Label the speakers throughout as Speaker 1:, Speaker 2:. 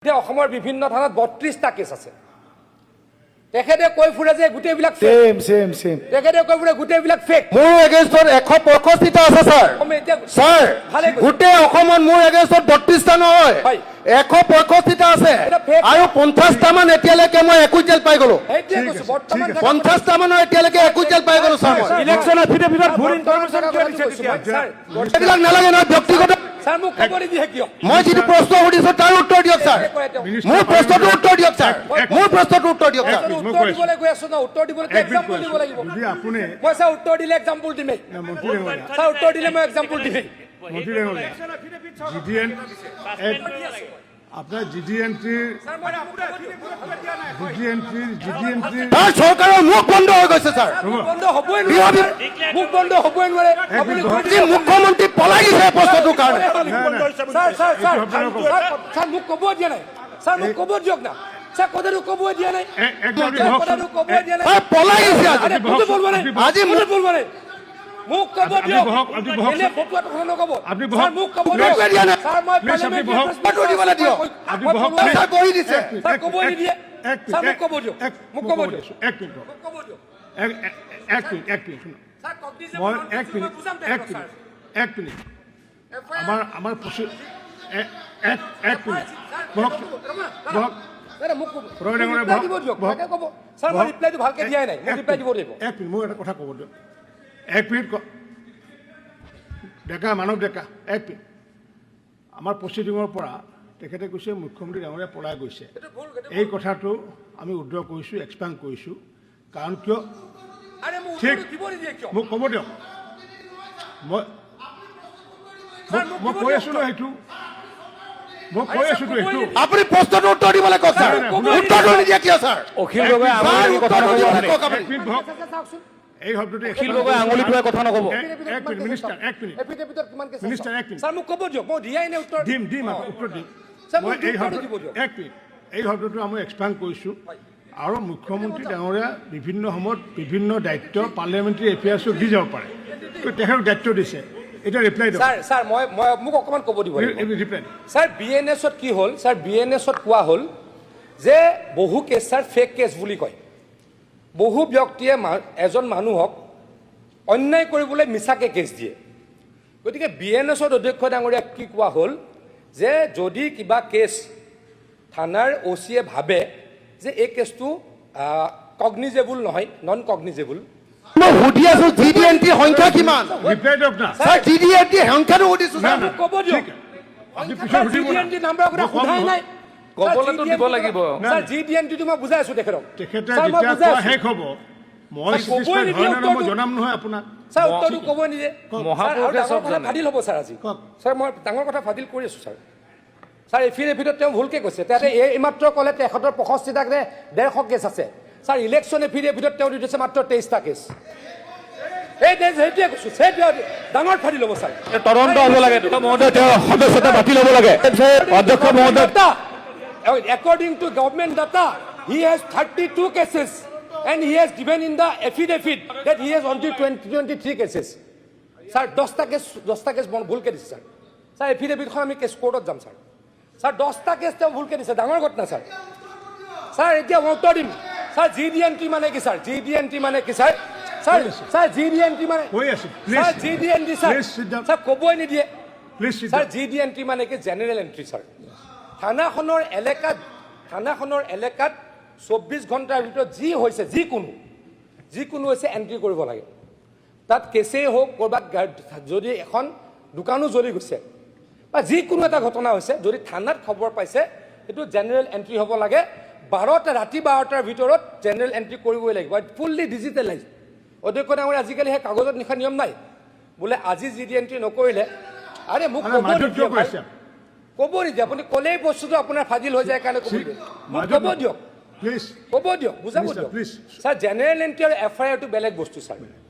Speaker 1: এতিয়া অসমৰ বিভিন্ন থানাত 32টা কেছ আছে। তেখেতে কৈ ফুৰে যে গোটেইবিলাক fake।
Speaker 2: Same same same.
Speaker 1: তেখেতে কৈ ফুৰে গোটেইবিলাক ফেক।
Speaker 3: মোৰ এগেইনষ্টত 165টা আছে ছাৰ।
Speaker 1: এতিয়া
Speaker 3: ছাৰ,
Speaker 1: ভালে কৈছে।
Speaker 3: গোটেই অসমত মোৰ এগেইনষ্টত 32টা নহয়, 165টা আছে।
Speaker 1: এটা fake।
Speaker 3: আৰু 50টা মান এতিয়ালৈকে মই একুইটেল পাই গলো।
Speaker 1: সেইটোৱে কৈছো, বৰ্তমান
Speaker 2: ঠিক আছে।
Speaker 3: 50টা মানৰ এতিয়ালৈকে একুইটেল পাই গলো ছাৰ মই।
Speaker 4: ইলেকশ্যন এফিডেভিটত ভুল
Speaker 1: বৰ্তমান
Speaker 4: ইনফৰমেশ্যন কিয়
Speaker 1: কথাটো
Speaker 4: দিছে
Speaker 1: কৈছো
Speaker 4: তেতিয়া?
Speaker 1: মই, ছাৰ,
Speaker 3: এইবিলাক নালাগে নহয়, ব্যক্তিগত।
Speaker 1: ছাৰ, মোক ক'ব নিদিয়ে কিয়?
Speaker 3: মই যিটো প্ৰশ্ন সুধিছো তাৰ উত্তৰ দিয়ক ছাৰ।
Speaker 1: কয় তেওঁ।
Speaker 3: মোৰ প্ৰশ্নটোৰ উত্তৰ দিয়ক ছাৰ। মোৰ প্ৰশ্নটোৰ উত্তৰ দিয়ক ছাৰ।
Speaker 1: মই
Speaker 2: মই
Speaker 1: উত্তৰ
Speaker 2: কৈ আছো।
Speaker 1: দিবলৈ গৈ আছো ন, উত্তৰ দিবলৈ
Speaker 2: এক মিনিট
Speaker 1: এক্সাম্পল
Speaker 2: কৈ
Speaker 1: দিব
Speaker 2: আছো।
Speaker 1: লাগিব।
Speaker 2: যদি আপুনি
Speaker 1: মই ছাৰ, উত্তৰ দিলে এক্সাম্পল দিমেই।
Speaker 2: না, মন্ত্ৰী ডাঙৰীয়া,
Speaker 1: ছাৰ, উত্তৰ দিলে মই এক্সাম্পল দিমেই।
Speaker 2: মন্ত্ৰী ডাঙৰীয়া, জি ডি এন আপোনাৰ জি ডি এন টিৰ
Speaker 1: ছাৰ, মই মোক ক'ব দিয়ক।
Speaker 2: জি ডি এন টিৰ জি ডি এন টিৰ
Speaker 3: তাৰ চৰকাৰৰ মুখ বন্ধ হৈ গৈছে ছাৰ।
Speaker 1: মুখ বন্ধ হ'বই নোৱাৰে, মুখ বন্ধ হ'বই নোৱাৰে। আপুনি কৈ
Speaker 3: যি
Speaker 1: দিয়ক।
Speaker 3: মুখ্যমন্ত্ৰী পলাই দিছে এই প্ৰশ্নটোৰ কাৰণে।
Speaker 1: Sir, sir, sir,
Speaker 2: এইটো আপোনালোকৰ-
Speaker 1: ছাৰ, ছাৰ, মোক ক'ব দিয়া নাই। ছাৰ, মোক ক'ব দিয়ক না। ছাৰ, কথাটো ক'ব দিয়া নাই।
Speaker 2: এক মিনিট
Speaker 1: ছাৰ,
Speaker 2: বহকচোন।
Speaker 1: কথাটো ক'ব দিয়া নাই।
Speaker 3: ছাৰ, পলাই গৈছে আজি।
Speaker 1: আৰে, কোনটো বলব নাই?
Speaker 3: আজি
Speaker 1: কোনটো বলব নাই? মোক ক'ব
Speaker 2: আপুনি
Speaker 1: দিয়ক।
Speaker 2: বহক, আপুনি বহক।
Speaker 1: এনে ফটুৱাটো কথা নক'ব।
Speaker 2: আপুনি বহক।
Speaker 1: ছাৰ, মোক ক'ব
Speaker 3: মোক
Speaker 1: দিয়ক।
Speaker 3: দিয়া নাই।
Speaker 1: ছাৰ, মই
Speaker 2: Please, আপুনি
Speaker 1: parliamentary
Speaker 2: বহক।
Speaker 1: press
Speaker 3: মাতো দিবলৈ দিয়ক।
Speaker 2: আপুনি
Speaker 1: মই
Speaker 2: বহক।
Speaker 1: পলোৱা-
Speaker 3: ছাৰ, বহি দিছে।
Speaker 1: ছাৰ, ক'বই নিদিয়ে।
Speaker 2: এক মিনিট,
Speaker 1: ছাৰ, মোক ক'ব দিয়ক।
Speaker 2: এক
Speaker 1: মোক
Speaker 2: মই
Speaker 1: ক'ব
Speaker 2: ক'ব
Speaker 1: দিয়ক।
Speaker 2: দিছো। এক মিনিট বহক।
Speaker 1: মোক ক'ব দিয়ক।
Speaker 2: এক মিনিট, এক মিনিট শুনক।
Speaker 1: ছাৰ, cognizable
Speaker 2: মই
Speaker 1: non
Speaker 2: এক মিনিট,
Speaker 1: cognizable বুজাম
Speaker 2: এক
Speaker 1: তেখেতক,
Speaker 2: মিনিট,
Speaker 1: ছাৰ।
Speaker 2: এক মিনিট। আমাৰ আমাৰ এক এক মিনিট বহক, বহক।
Speaker 1: দাদা, মোক ক'ব।
Speaker 2: ৰয় ডাঙৰীয়া,
Speaker 1: মোক
Speaker 2: বহক,
Speaker 1: reply দিব দিয়ক।
Speaker 2: বহক।
Speaker 1: তাকে ক'ব। ছাৰ, মই
Speaker 2: বহক।
Speaker 1: ৰিপ্লাইটো ভালকে দিয়াই নাই। মোক
Speaker 2: এক
Speaker 1: ৰিপ্লাই দিব
Speaker 2: মিনিট,
Speaker 1: লাগিব।
Speaker 2: এক মিনিট, মোক এটা কথা ক'ব দিয়ক। এক মিনিট ডেকা, মানৱ ডেকা, এক মিনিট। আমাৰ প্ৰচিডিঙৰ পৰা তেখেতে কৈছে মুখ্যমন্ত্ৰী ডাঙৰীয়া পলাই গৈছে। এই কথাটো আমি উইড্ৰ কৰিছোঁ, এক্সপাঞ্জ কৰিছোঁ। কাৰণ কিয়?
Speaker 1: আৰে, মোক
Speaker 2: ঠিক।
Speaker 1: উত্তৰটো দিব নিদিয়ে কিয়?
Speaker 2: মোক ক'ব দিয়ক। মই
Speaker 1: ছাৰ, মোক
Speaker 2: মই
Speaker 1: দিব
Speaker 2: কৈ
Speaker 1: দিয়ক।
Speaker 2: আছোঁ ন সেইটো, মই কৈ
Speaker 1: আৰে,
Speaker 2: আছোঁতো
Speaker 1: ছাৰ,
Speaker 2: সেইটো।
Speaker 1: ক'বই
Speaker 3: আপুনি প্ৰশ্নটোৰ উত্তৰ দিবলৈ কওক ছাৰ।
Speaker 2: নাই, নাই,
Speaker 3: উত্তৰটো নিদিয়ে কিয় ছাৰ?
Speaker 4: অখিল গগৈ
Speaker 3: ছাৰ,
Speaker 4: আঙুলি তুলি কথা
Speaker 3: উত্তৰটো
Speaker 4: নক'ব
Speaker 3: দিবলৈ
Speaker 4: আপুনি।
Speaker 3: কওক আপুনি।
Speaker 2: এক মিনিট বহক।
Speaker 1: ছাৰ, চাওকচোন।
Speaker 2: এই শব্দটো
Speaker 4: অখিল গগৈ আঙুলি টোৱাই কথা নক'ব।
Speaker 2: এক মিনিট মিনিষ্টাৰ, এক মিনিট।
Speaker 1: এফিডেভিটত কিমান কেছ আছে?
Speaker 2: মিনিষ্টাৰ, এক মিনিট।
Speaker 1: ছাৰ, মোক ক'ব দিয়ক, মই দিয়াই নাই উত্তৰ।
Speaker 2: দিম, দিম, আকৌ উত্তৰ দিম।
Speaker 1: ছাৰ,
Speaker 2: মই
Speaker 1: মোক
Speaker 2: এই
Speaker 1: উত্তৰটো
Speaker 2: শব্দ
Speaker 1: দিব দিয়ক।
Speaker 2: এক মিনিট, এই শব্দটো আমি এক্সপাঞ্জ কৰিছোঁ আৰু মুখ্যমন্ত্ৰী ডাঙৰীয়া বিভিন্ন সময়ত বিভিন্ন দায়িত্ব পাৰ্লিয়ামেণ্টাৰী এফেয়াৰ্ছত দি যাব পাৰে। তো তেখেতক দায়িত্ব দিছে, এতিয়া ৰিপ্লাই দিয়ক।
Speaker 1: ছাৰ, ছাৰ, মই মই মোক অকণমান ক'ব দিব লাগিব।
Speaker 2: ৰিপ্লাই।
Speaker 1: ছাৰ, বি এন এছত কি হ'ল? ছাৰ, বি এন এছত কোৱা হ'ল যে বহু কেছ ছাৰ ফেক কেছ বুলি কয়। বহু ব্যক্তিয়ে এজন মানুহক অন্যায় কৰিবলৈ মিছাকে কেছ দিয়ে। গতিকে বি এন এছত অধ্যক্ষ ডাঙৰীয়াক কি কোৱা হ'ল যে যদি কিবা কেছ থানাৰ অ' চিয়ে ভাবে যে এই কেছটো কগনিজেবল নহয়, নন কগনিজেবল।
Speaker 3: মই সুধি আছো, জি ডি এন টিৰ সংখ্যা কিমান?
Speaker 2: ৰিপ্লাই দিয়ক না।
Speaker 3: ছাৰ, জি ডি এন টিৰ সংখ্যাটো সুধিছো
Speaker 2: না,
Speaker 3: ছাৰ।
Speaker 2: না।
Speaker 1: মোক ক'ব দিয়ক।
Speaker 2: ঠিক আছে। আপুনি পিছত সুধিব না।
Speaker 1: নাম্বাৰৰ কথা
Speaker 2: মই ক'ম
Speaker 1: সোধাই
Speaker 2: নহয়।
Speaker 1: নাই।
Speaker 4: ক'বলৈতো দিব লাগিব।
Speaker 1: ছাৰ, জি ডি এন টিটো মই বুজাই আছো তেখেতক।
Speaker 2: তেখেতে
Speaker 1: ছাৰ, মই
Speaker 2: যেতিয়া
Speaker 1: বুজাই
Speaker 2: কোৱা
Speaker 1: আছো।
Speaker 2: শেষ হ'ব, মই
Speaker 1: ছাৰ, ক'বই
Speaker 2: চেটিছফাইড
Speaker 1: নিদিয়ে
Speaker 2: হয় নে নহয় মই
Speaker 1: উত্তৰটো।
Speaker 2: জনাম নহয় আপোনাক।
Speaker 1: ছাৰ, উত্তৰটো ক'বই নিদিয়ে।
Speaker 4: মহাপুৰুষে
Speaker 1: ছাৰ, আৰু ডাঙৰ
Speaker 4: চব
Speaker 1: কথা
Speaker 4: জানে।
Speaker 1: ফাদিল হ'ব ছাৰ আজি।
Speaker 2: কওক।
Speaker 1: ছাৰ, মই ডাঙৰ কথা ফাদিল কৰি আছো ছাৰ। ছাৰ, এফিডেভিটত তেওঁ ভুলকে কৈছে। তেখেতে এইমাত্ৰ ক'লে তেখেতৰ 65টা নে 150 কেছ আছে। ছাৰ, ইলেকশ্যন এফিডেভিটত তেওঁ দি দিছে মাত্ৰ 23টা কেছ। এই সেইটোৱে কৈছো, সেইটোৱে ডাঙৰ ফাদিল হ'ব ছাৰ।
Speaker 4: তদন্ত হ'ব লাগে মহোদয়, তেওঁ সদস্যতা বাতিল হ'ব লাগে অধ্যক্ষ মহোদয়।
Speaker 1: According to government data, he has 32 cases and he has given in the affidavit that he has only 20, 23 cases. Sir, 10টা কেছ, 10টা কেছ ভুলকে দিছে ছাৰ। ছাৰ, এফিডেভিটখন আমি কেছ কোৰ্টত যাম ছাৰ। ছাৰ, 10টা কেছ তেওঁ ভুলকে দিছে, ডাঙৰ ঘটনা ছাৰ। ছাৰ, এতিয়া মই উত্তৰ দিম sir. G D N T মানে কি sir? G D N T মানে কি sir? Sir, sir, G D N T মানে
Speaker 2: কৈ আছো, please.
Speaker 1: Sir, G D N T sir.
Speaker 2: Please sit down.
Speaker 1: Sir, ক'বই নিদিয়ে।
Speaker 2: Please sit
Speaker 1: sir.
Speaker 2: down.
Speaker 1: G D N T মানে কি? General entry sir. থানাখনৰ এলেকাত 24 ঘণ্টাৰ ভিতৰত যি হৈছে, যিকোনো যিকোনো হৈছে, এণ্ট্ৰি কৰিব লাগে। তাত কেছেই হওক, ক'ৰবাত যদি এখন দোকানো জ্বলি গৈছে বা যিকোনো এটা ঘটনা হৈছে, যদি থানাত খবৰ পাইছে, সেইটো জেনেৰেল এণ্ট্ৰি হ'ব লাগে। ৰাতি 12টাৰ ভিতৰত জেনেৰেল এণ্ট্ৰি কৰিবই লাগিব। ফুল্লি ডিজিটেলাইজ অধ্যক্ষ ডাঙৰীয়া, আজিকালি সেই কাগজত লিখা নিয়ম নাই বোলে আজি জি ডি এণ্ট্ৰি নকৰিলে। আৰে, মোক
Speaker 2: মানে
Speaker 1: ক'ব
Speaker 2: মাজত কিয়
Speaker 1: নিদিয়ে
Speaker 2: কৈ
Speaker 1: ভাই।
Speaker 2: আছে?
Speaker 1: ক'ব নিদিয়ে। আপুনি ক'লেই বস্তুটো আপোনাৰ ফাদিল হৈ যায় কাৰণে ক'ব নিদিয়ে। মোক
Speaker 2: মাজত
Speaker 1: ক'ব দিয়ক।
Speaker 2: প্লিজ।
Speaker 1: ক'ব দিয়ক, বুজাব
Speaker 2: Please, sir,
Speaker 1: দিয়ক।
Speaker 2: please.
Speaker 1: Sir, general entry আৰু এফ আই আৰটো বেলেগ বস্তু ছাৰ।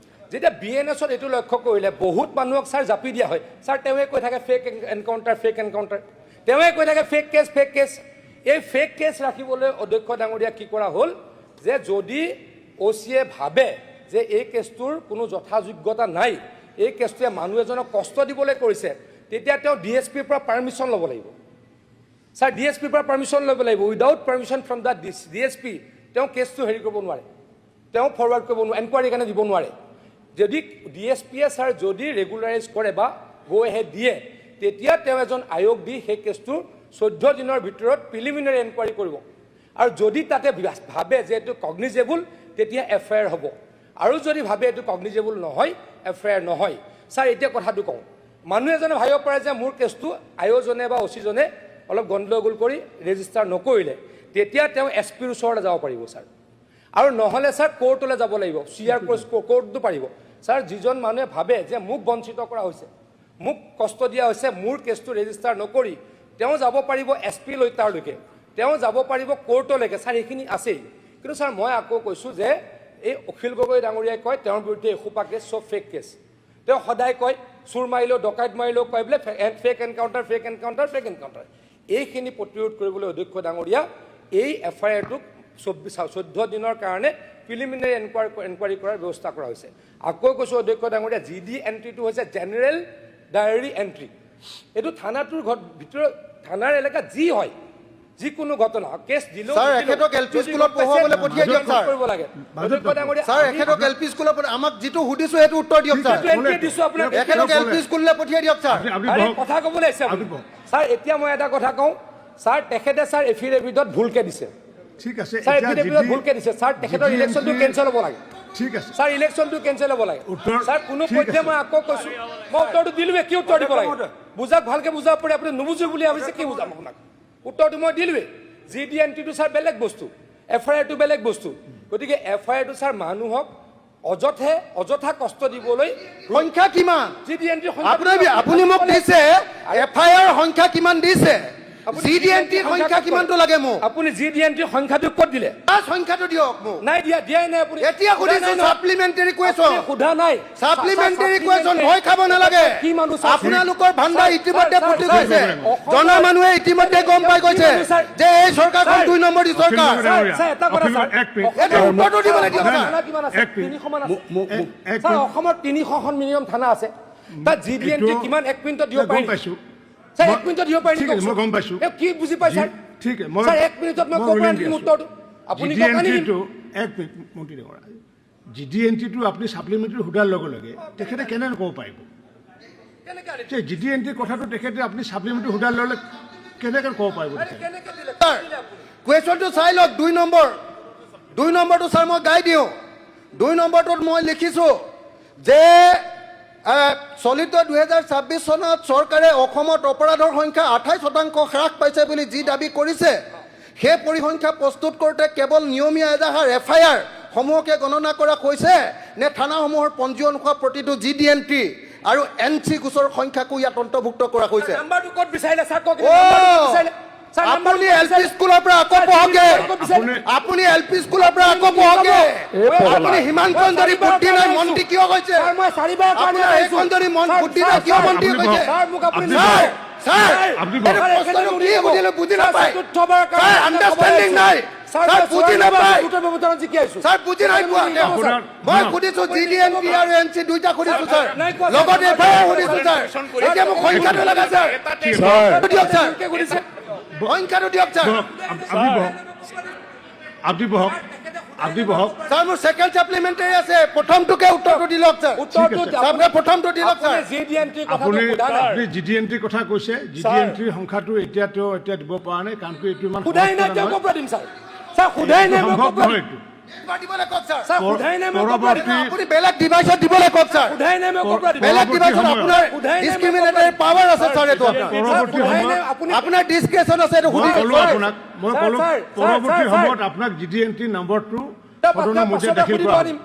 Speaker 1: যেতিয়া বি এন এছত এইটো লক্ষ্য কৰিলে বহুত মানুহক ছাৰ জাপি দিয়া হয়। ছাৰ, তেওঁৱে কৈ থাকে ফেক এনকাউণ্টাৰ, ফেক এনকাউণ্টাৰ। তেওঁৱে কৈ থাকে ফেক কেছ, ফেক কেছ। এই ফেক কেছ ৰাখিবলৈ অধ্যক্ষ ডাঙৰীয়া কি কৰা হ'ল যে যদি অ' চিয়ে ভাবে যে এই কেছটোৰ কোনো যথাযোগ্যতা নাই, এই কেছটোৱে মানুহ এজনক কষ্ট দিবলৈ কৰিছে, তেতিয়া তেওঁ ডি এছ পিৰ পৰা পাৰ্মিশ্যন ল'ব লাগিব। ছাৰ, ডি এছ পিৰ পৰা পাৰ্মিশ্যন ল'ব লাগিব। Without permission from the DSP তেওঁ কেছটো হেৰি কৰিব নোৱাৰে, তেওঁ ফৰৱাৰ্ড কৰিব নোৱাৰে, এনকুৱাৰীৰ কাৰণে দিব নোৱাৰে। যদি ডি এছ পিয়ে ছাৰ যদি ৰেগুলাৰাইজ কৰে বা গ' এহেড দিয়ে, তেতিয়া তেওঁ এজন আয়োগ দি সেই কেছটো 14 দিনৰ ভিতৰত প্ৰিলিমিনাৰী এনকুৱাৰী কৰিব আৰু যদি তাতে ভাবে যে এইটো কগনিজেবল, তেতিয়া এফ I R হ'ব আৰু যদি ভাবে এইটো কগনিজেবল নহয়, এফ I R নহয়। ছাৰ, এতিয়া কথাটো কওঁ, মানুহ এজনে ভাবিব পাৰে যে মোৰ কেছটো আয়োজনে বা অচিজনে অলপ গণ্ডগোল কৰি ৰেজিষ্টাৰ নকৰিলে, তেতিয়া তেওঁ এছ পিৰ ওচৰলৈ যাব পাৰিব ছাৰ, আৰু নহ'লে ছাৰ কোৰ্টলৈ যাব লাগিব, চি আৰ কোৰ্টটো পাৰিব। ছাৰ, যিজন মানুহে ভাবে যে মোক বঞ্চিত কৰা হৈছে, মোক কষ্ট দিয়া হৈছে, মোৰ কেছটো ৰেজিষ্টাৰ নকৰি, তেওঁ যাব পাৰিব এছ পি লৈ, তাৰলৈকে তেওঁ যাব পাৰিব, কোৰ্টলৈকে। ছাৰ, সেইখিনি আছেই। কিন্তু ছাৰ, মই আকৌ কৈছোঁ যে এই অখিল গগৈ ডাঙৰীয়াই কয় তেওঁৰ বিৰুদ্ধে এসোপা কেছ, চব ফেক কেছ। তেওঁ সদায় কয়, চোৰ মাৰিলেও, ডকাইত মাৰিলেও কয় বোলে fake encounter, fake encounter, fake encounter। এইখিনি প্ৰতিৰোধ কৰিবলৈ অধ্যক্ষ ডাঙৰীয়া, এই এফ আই আৰটোক 24 14 দিনৰ কাৰণে প্ৰিলিমিনাৰী এনকুৱাৰী কৰাৰ ব্যৱস্থা কৰা হৈছে। আকৌ কৈছোঁ অধ্যক্ষ ডাঙৰীয়া, জি ডি এণ্ট্ৰিটো হৈছে জেনেৰেল ডায়েৰী এণ্ট্ৰি। এইটো থানাটোৰ ঘৰ ভিতৰত, থানাৰ এলেকাত যি হয়, যিকোনো ঘটনা, কেছ দিলেও
Speaker 3: ছাৰ,
Speaker 1: নিদিলেও,
Speaker 3: এখেতক LP
Speaker 1: যদি
Speaker 3: স্কুলত
Speaker 1: গম পাইছে,
Speaker 3: পঢ়ুৱাবলৈ পঠিয়াই দিয়ক, ছাৰ।
Speaker 1: কৰিব লাগে। অধ্যক্ষ ডাঙৰীয়া,
Speaker 3: ছাৰ, এখেতক এল পি স্কুলত, আমাক যিটো সুধিছো সেইটো উত্তৰ দিয়ক ছাৰ।
Speaker 1: যিটো entry দিছো আপোনাক।
Speaker 3: এখেতক এল পি স্কুললৈ পঠিয়াই দিয়ক ছাৰ।
Speaker 2: আপুনি
Speaker 1: আৰে
Speaker 2: বহক।
Speaker 1: কথা ক'বলৈ আহিছে আপুনি।
Speaker 2: আপুনি বহক।
Speaker 1: ছাৰ, এতিয়া মই এটা কথা কওঁ ছাৰ, তেখেতে ছাৰ এফিডেভিটত ভুলকে দিছে।
Speaker 2: ঠিক আছে।
Speaker 1: ছাৰ,
Speaker 2: এতিয়া
Speaker 1: এফিডেভিটত ভুলকে দিছে ছাৰ, তেখেতৰ
Speaker 2: GD
Speaker 1: ইলেকশ্যনটো
Speaker 2: entry-
Speaker 1: cancel হ'ব লাগে।
Speaker 2: ঠিক আছে।
Speaker 1: ছাৰ, ইলেকশ্যনটো কেঞ্চেল হ'ব লাগে। ছাৰ, কোনো
Speaker 2: ঠিক
Speaker 1: পধ্যে
Speaker 2: আছে।
Speaker 1: মই আকৌ কৈছো, মই উত্তৰটো দিলোৱে। কি উত্তৰ দিব লাগে? বুজাক, ভালকে বুজাব পাৰে। আপুনি নুবুজো বুলি ভাবিছে, কি বুজাম আপোনাক? উত্তৰটো মই দিলোৱে। জি ডি এণ্ট্ৰিটো ছাৰ বেলেগ বস্তু, এফ আই আৰটো বেলেগ বস্তু। গতিকে এফ আই আৰটো ছাৰ মানুহক অযথা কষ্ট দিবলৈ
Speaker 3: সংখ্যা কিমান?
Speaker 1: জি ডি এণ্ট্ৰি
Speaker 3: আপুনি মোক দিছে, এফ I R সংখ্যা কিমান দিছে? জি ডি এন টিৰ সংখ্যা কিমানটো লাগে মোক?
Speaker 1: আপুনি জি ডি এণ্ট্ৰিৰ সংখ্যাটো ক'ত দিলে?
Speaker 3: তাৰ সংখ্যাটো দিয়ক মোক।
Speaker 1: নাই দিয়া, দিয়াই নাই আপুনি।
Speaker 3: এতিয়া সুধিছো।
Speaker 1: নাই, নাই,
Speaker 3: ছাপ্লিমেণ্টাৰী কুৱেশ্যন।
Speaker 1: আপুনি সোধা নাই।
Speaker 3: ছাপ্লিমেণ্টাৰী কুৱেশ্যন, ভয় খাব নালাগে।
Speaker 1: কি মানুহ ছাৰ?
Speaker 3: আপোনালোকৰ ভাণ্ডাৰ
Speaker 1: ছাৰ,
Speaker 3: ইতিমধ্যে
Speaker 1: ছাৰ,
Speaker 3: ফুটি
Speaker 1: ছাৰ,
Speaker 3: গৈছে। জনা মানুহে ইতিমধ্যে গম পাই গৈছে
Speaker 1: কি মানুহ, ছাৰ?
Speaker 3: যে এই চৰকাৰখন
Speaker 1: ছাৰ,
Speaker 3: দুই নম্বৰী চৰকাৰ।
Speaker 1: ছাৰ, ছাৰ, এটা কথা
Speaker 2: অখিল
Speaker 1: ছাৰ।
Speaker 2: এক মিনিট।
Speaker 3: এইটো উত্তৰটো দিবলৈ দিয়ক
Speaker 2: নাই,
Speaker 3: ছাৰ।
Speaker 1: থানা কিমান আছে?
Speaker 2: এক মিনিট।
Speaker 1: 300 মান আছে।
Speaker 2: এক
Speaker 1: ছাৰ,
Speaker 2: মিনিট।
Speaker 1: অসমত 300খন মিনিমাম থানা আছে। তাত জি ডি এন টি কিমান এক মিনিটত দিব
Speaker 2: গম
Speaker 1: পাৰি?
Speaker 2: পাইছো।
Speaker 1: ছাৰ, এক মিনিটত দিব পাৰি?
Speaker 2: ঠিক আছে, মই গম পাইছো।
Speaker 1: কি বুজি পাই ছাৰ?
Speaker 2: ঠিক আছে,
Speaker 1: ছাৰ, এক মিনিটত মই
Speaker 2: মই
Speaker 1: ক'ৰ পৰা
Speaker 2: ruling
Speaker 1: আনিম
Speaker 2: দি আছো।
Speaker 1: উত্তৰটো? আপুনি
Speaker 2: GD
Speaker 1: কওক, আনি দিম।
Speaker 2: entry-টো, এক মিনিট মন্ত্ৰী ডাঙৰীয়া, জি ডি এণ্ট্ৰিটো আপুনি ছাপ্লিমেণ্টাৰী সোধাৰ লগে লগে তেখেতে কেনেকৈ ক'ব পাৰিব যে জি ডি এণ্ট্ৰিৰ কথাটো তেখেতে আপুনি ছাপ্লিমেণ্টাৰী সোধাৰ লগে লগে কেনেকৈ ক'ব পাৰিব তেখেতে?
Speaker 1: কেনেকৈ দিলে?
Speaker 3: ছাৰ, কুৱেশ্যনটো চাই লওক। দুই নম্বৰ, দুই নম্বৰটো ছাৰ মই গাই দিওঁ। দুই নম্বৰটোত মই লিখিছোঁ যে চলিত 2026 চনত চৰকাৰে অসমত অপৰাধৰ সংখ্যা 28% হ্ৰাস পাইছে বুলি যি দাবী কৰিছে, সেই পৰিসংখ্যা প্ৰস্তুত কৰোঁতে কেৱল নিয়মীয়া এজাহাৰ, এফ I R সমূহকে গণনা কৰা হৈছে নে থানাসমূহৰ পঞ্জীয়ন হোৱা প্ৰতিটো জি ডি এন টি আৰু এন চি গোচৰৰ সংখ্যাকো ইয়াত অন্তৰ্ভুক্ত কৰা হৈছে?
Speaker 1: নাম্বাৰটো ক'ত বিচাৰিলে ছাৰ, কওক।
Speaker 3: অ'
Speaker 1: নাম্বাৰটো ক'ত বিচাৰিলে? ছাৰ, নাম্বাৰটো
Speaker 3: আপুনি
Speaker 1: ক'ত
Speaker 3: এল পি
Speaker 1: বিচাৰিলে?
Speaker 3: স্কুলৰ পৰা আকৌ
Speaker 1: ছাৰ,
Speaker 3: পঢ়কে।
Speaker 1: ক'ত বিচাৰিলে?
Speaker 3: আপুনি এল পি স্কুলৰ পৰা আকৌ পঢ়কে। আপুনি সিমানকণ যদি বুদ্ধি নাই, মন্ত্ৰী কিয় হৈছে?
Speaker 1: ছাৰ, মই চাৰিবাৰ কাৰণে
Speaker 3: আপোনাৰ
Speaker 1: আহিছো।
Speaker 3: সেইখন যদি মন
Speaker 1: ছাৰ,
Speaker 3: বুদ্ধি
Speaker 1: ছাৰ,
Speaker 3: নাই, কিয়
Speaker 1: ছাৰ,
Speaker 3: মন্ত্ৰী
Speaker 2: আপুনি
Speaker 3: হৈছে?
Speaker 2: বহক।
Speaker 1: ছাৰ, মোক আপুনি
Speaker 2: আপুনি
Speaker 3: ছাৰ, ছাৰ,
Speaker 2: আপুনি
Speaker 3: এইটো
Speaker 2: বহক।
Speaker 3: প্ৰশ্নটো কি সুধিলে বুজি নাপায়।
Speaker 1: চতুৰ্থবাৰৰ কাৰণে
Speaker 3: ছাৰ, আণ্ডাৰষ্টেণ্ডিং নাই।
Speaker 1: ছাৰ,
Speaker 3: ছাৰ,
Speaker 1: মই
Speaker 3: বুজি
Speaker 1: চোৰাং
Speaker 3: নাপায়।
Speaker 1: ভোটৰ ব্যৱধানত জিকি আহিছো।
Speaker 3: ছাৰ, বুজি নাই পোৱা তেওঁ।
Speaker 2: আপোনাৰ-
Speaker 3: মই সুধিছো, জি ডি এন টি আৰু এন চি দুইটা সুধিছো ছাৰ,
Speaker 1: নাই কোৱা, ছাৰ।
Speaker 3: লগত এফ I R সুধিছো ছাৰ। এতিয়া মোক সংখ্যাটো লাগে ছাৰ। দিয়ক ছাৰ,
Speaker 1: ভুলকে সুধিছে।
Speaker 3: সংখ্যাটো দিয়ক ছাৰ।
Speaker 2: বহক, আপুনি বহক, আপুনি বহক, আপুনি বহক।
Speaker 3: ছাৰ, মোৰ ছেকেণ্ড ছাপ্লিমেণ্টাৰী আছে। প্ৰথমটোকে উত্তৰটো দি লওক ছাৰ।
Speaker 1: উত্তৰটো
Speaker 2: ঠিক আছে।
Speaker 3: ছাৰ, আপোনাৰ প্ৰথমটো দি লওক ছাৰ।
Speaker 1: আপুনি জি ডি এন টিৰ কথাটো
Speaker 2: আপুনি
Speaker 1: সোধা নাই।
Speaker 2: আপুনি জি ডি এন টিৰ কথা কৈছে। জি ডি এন টিৰ সংখ্যাটো এতিয়া তেওঁ এতিয়া দিব পৰা নাই, কাৰণ কি এইটো ইমান
Speaker 1: সোধাই নাই
Speaker 2: সহজ
Speaker 1: তেওঁ
Speaker 2: কথা
Speaker 1: ক'ৰ পৰা দিম ছাৰ? ছাৰ, সোধাই নাই, মই
Speaker 2: সম্ভৱ
Speaker 1: ক'ৰ পৰা
Speaker 2: নহয়
Speaker 1: দিম?
Speaker 2: এইটো।
Speaker 3: এবাৰ দিবলৈ কওক ছাৰ।
Speaker 1: ছাৰ, সোধাই নাই, মই ক'ৰ পৰা দিম?
Speaker 3: আপুনি বেলেগ ডিভাইচত দিবলৈ কওক ছাৰ।
Speaker 1: সোধাই নাই, মই ক'ৰ পৰা দিম?
Speaker 3: বেলেগ
Speaker 2: পৰৱৰ্তী
Speaker 3: ডিভাইচত
Speaker 2: সময়ত।
Speaker 3: আপোনাৰ
Speaker 1: সোধাই নাই, মই
Speaker 3: ডিছক্ৰিমিনেটৰী পাৱাৰ আছে ছাৰ, এইটো আপোনাৰ।
Speaker 2: পৰৱৰ্তী
Speaker 1: সোধাই নাই,
Speaker 2: সময়ত
Speaker 1: আপুনি
Speaker 3: আপোনাৰ ডিছক্ৰিপশ্যন আছে, এইটো
Speaker 2: মই
Speaker 3: সুধি
Speaker 2: ক'লো আপোনাক, মই
Speaker 1: ছাৰ,
Speaker 2: ক'লো
Speaker 1: ছাৰ,
Speaker 2: পৰৱৰ্তী
Speaker 1: ছাৰ, ছাৰ।
Speaker 2: সময়ত আপোনাক জি ডি এন টি নম্বৰটো
Speaker 1: তাৰ
Speaker 2: সদনৰ মজিয়াত
Speaker 1: পাছতে
Speaker 2: দাখিল
Speaker 1: সুধিব
Speaker 2: কৰা হ'ব।
Speaker 1: পাৰিম।